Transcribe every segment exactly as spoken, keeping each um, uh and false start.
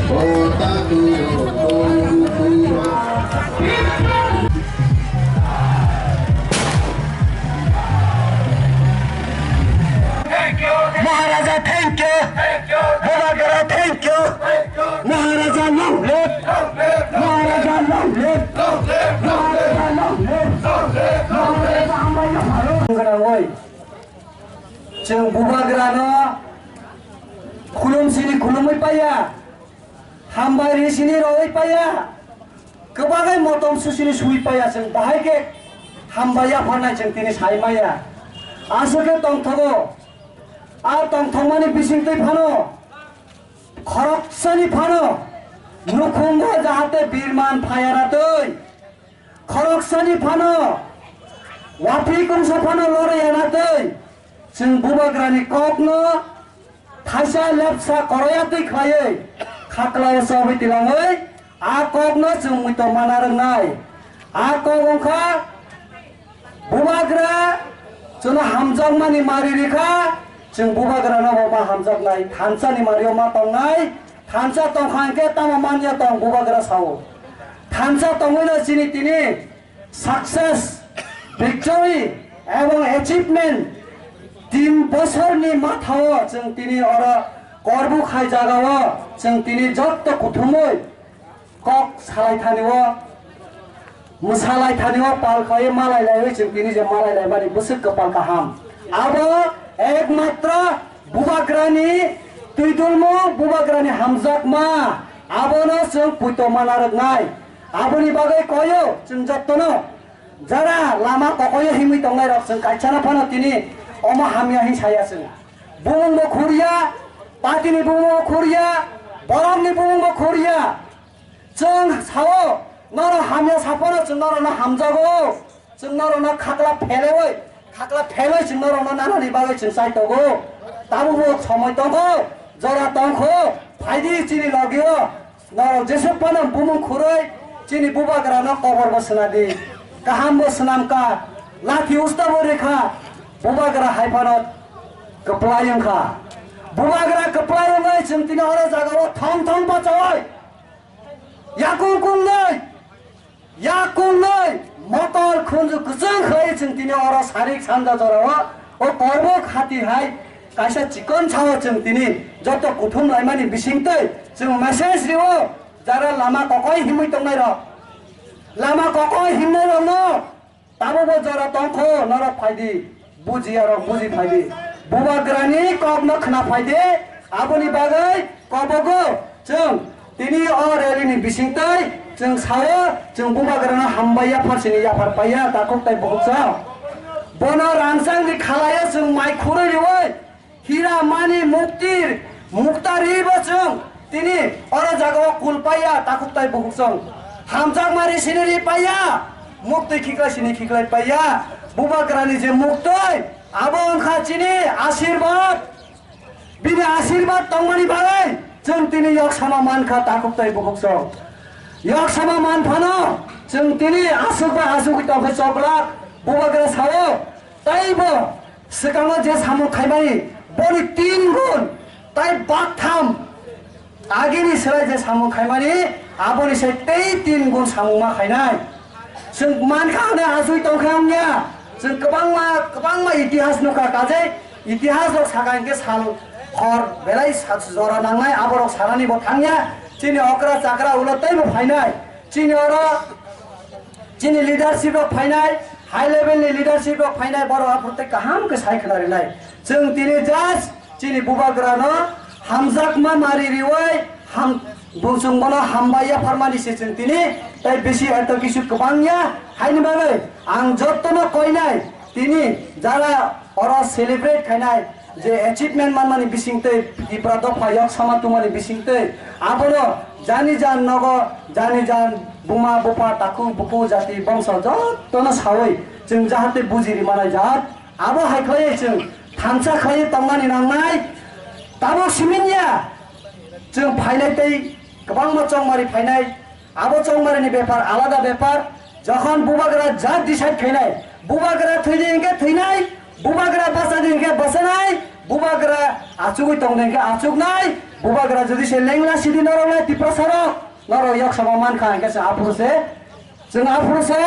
Maharaja, thank you. Bubagra, thank you. Maharaja, long live. Maharaja, long live. Maharaja, long live. Maharaja, hambai. Gwnangwi chwng Bubagrano khulum sini khulumwi paiya, hambai ri sini rwi paiya, kwbangwi motom susini sui paiya, chwng bahai khe hambai yapharnai chwng tini sai maya. Aswk khe tongthogo, a tongthokmani bisingtwi phano khoroksani phano nukhungo jahate birman phayana twi, khoroksani phano watwi kungsa phano loriyana twi, chwng Bubagrani kokno thaisa lepsa koroyatwi khlaiwi khaklao chobwi tilangwi a kokno chwng muitom mana rwngnai. A kok wngkha Bubagra chwngno hamjakmani mari rikha, chwng Bubagrano bo ma hamjaknai, thansani mario ma tongnai, thansa tongkha hwnkhe tamo manya tong Bubagra sao. Thansa tongwino chini tini success, victory ebong achievement tin bosorni mathao chwng tini oro Korbuk hai jagao chwng tini jotto kuthumwi kok salai thani o, mwsalai thani o pal khlaiwi malai laiwi chwng tini je malai laimani bwswk kwpal kaham. Abo ekmatro Bubagrani twidulmung, Bubagrani hamjakma, abono chwng puito mana rwknai. Aboni bagwi koyo chwng jottono jara lama kokoyo himwi tongnai rok chwng kaisano phano tini omo hamya hin saya chwng. Bumungbo khurya, patini bumungbo khurya, borokni bumungbo khurya. Chwng sao, norok hamya saphano chwng norokno hamjago. Chwng norokno khakla phelewi, khakla phelwi chwng norokno nanani bagwi chwng chai tongo. Tabukbo somoi tongkho, jora tongkho, phaidi chini logio. Norok jesuk phano bumung khurwi chini Bubagrano koborbo swnadi. Kahambo swnamkha, lathi ustabo rikha, Bubagra hai phano kwplai wngkha. Bubagra kwplai wngwi chwng tini oro jagao thong thong bachawai. Yakung kungnwi, yakung nwi, motor khunju kwchwng khlai chwng tini oro sarik sanja jorao o Korbuk hati hai kaisa chikon sao chwng tini joto kuthum laimani bisingtwi chwng message rio, jara lama kokoi himwi tongnai rok, lama kokoi himnai rokno Tabukbo jora tongkho, norok phaidi, bujiya rok buji phaidi. Bubagrani kokno khna phaidi, aboni bagwi kobogo chwng tini o rally ni bisingtwi chwng sao, chwng Bubagrano hambai yaphar sini yaphar paiya, takhuk tai bukhuk chwng. Bono rangchakni khalaio chwng mai khurwi riwi, Hira mani muktir, mukta ribo chwng tini oro jagao kul paiya, takhuk tai bukhuk chwng. Hamjakma ri sini ri paiya, muktwi khiklai sini khiklai paiya. Bubagrani je muktwi, abo wngkha chini asirwad. Bini asirwad tongmani bagwi chwng tini yoksama mankha, takhuk tai bukhuk chwng. Yoksama manphano chwng tini aswk bai aswk tongkhe choklak, Bubagra sao, taibo Swkango je samung khaimani, boni tin gun, tai baktham agini swlai je samung khaimani, aboni se tei tin gun samung ma khainai. Chwng mankha hwnwi aswi tongkha wngya. Chwng kwbangma, kwbangma itihas nukha, kaje itihas rok sakha hinkhe sal hor belai sa-, jora nangnai, aborok sanani bo thangya. Chini okra chakra ulo teibo phainai. Chini oro Chini leadership rok phainai, high level ni leadership rok phainai, borok aphuru tei kaham khe sai khwna rinai. Chwng tini just chini Bubagrano hamjakma mari riwi ham, bumsung bono hambai yapharmani se chwng tini tei bisi eto kisu kwbang ya haini bagwi ang jottono koinai tini jara oro celebrate khainai. Je achievement manmani bisingtwi, Tipra dopha yok sama tongmani bisingtwi, abono jani jan nogo, jani jan buma bupha, takhuk bukhuk, jati bongso jottono sawi chwng jahate buji rimana jat. Abo hai khlaiwi chwng thansa khlaiwi tongmani nangnai. Tabuk siminya chwng phainai tei kwbangma chongmari phainai. Abo chongmarini bepar alada bepar. Jokhon Bubagra jat decide khainai, Bubagra thwidi hinkhe thwinai, Bubagra bachadi hinkhe bachanai, Bubagra Achugwi tongde hwnkhe achuknai, bubagra jodi se lengla sidi norok lai Tiprasa rok, norok yok sama mankha hwnkhe se aphuru se, chwng aphuru se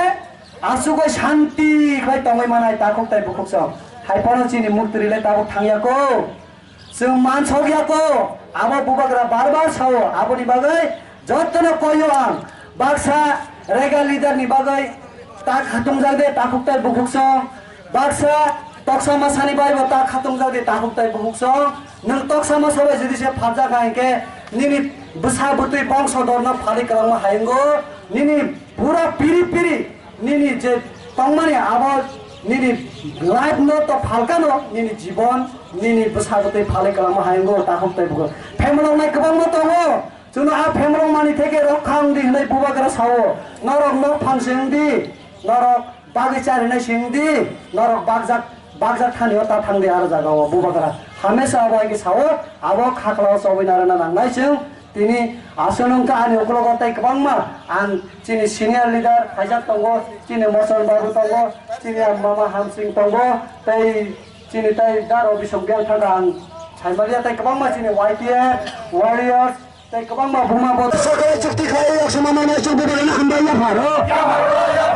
achugwi shanti khlai tongwi manai takhuk tai bukhuk song. Hai phano chini muktri le tabuk thangya ko. Chwng mansok ya ko. Abo bubagra bar bar sao. Aboni bagwi jotono koyo ang. Baksa rega leader ni bagwi tak khatungjak de takhuk tai bukhuk song. Baksa toksa masani bai bo tak khatungjak de takhuk tai bukhuk song. Nwng toksa masa bai jodi se pharjak hai hwnkhe nini bwsa bwtwi bongso dorno phalwi kwlangma hai wngo. Nini pura piri piri nini je tongmani abo nini life no to phalkano nini jibon nini bwsa bwtwi phalwi kwlangma hai wngo takhuk tai bukhuk. Phemrok nai kwbangma tongo. Chwngno a phemrok mani theke rokha wng di hwnwi bubagra sao. Norok nok phang se wng di, norok bagwi charinai se wng di, norok bakjak, bakjak thani o ta thang di aro jaga o bubagra. Hamesa abo hai khe sao, abo khaklao chobwi narwkna nangnai chwng. Tini aswk wng kha ani ukologo tei kwbangma ang chini senior leader khaijak tongo, chini Mochon Babu tongo, chini Mama Hamsing tongo, tei chini tei Da Robi Songkhe wng kha ang saimaliya tei kwbangma chini Y T F, Warriors, tei kwbangma buma bo. Sakhe chukti khlai yak sama mano chuk bubagra hambai ya pharo.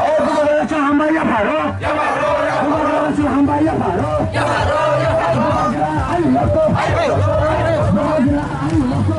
O bubagra chuk hambai ya pharo. Bubagra chuk hambai ya pharo. Bubagra ai loko. Bubagra ai loko.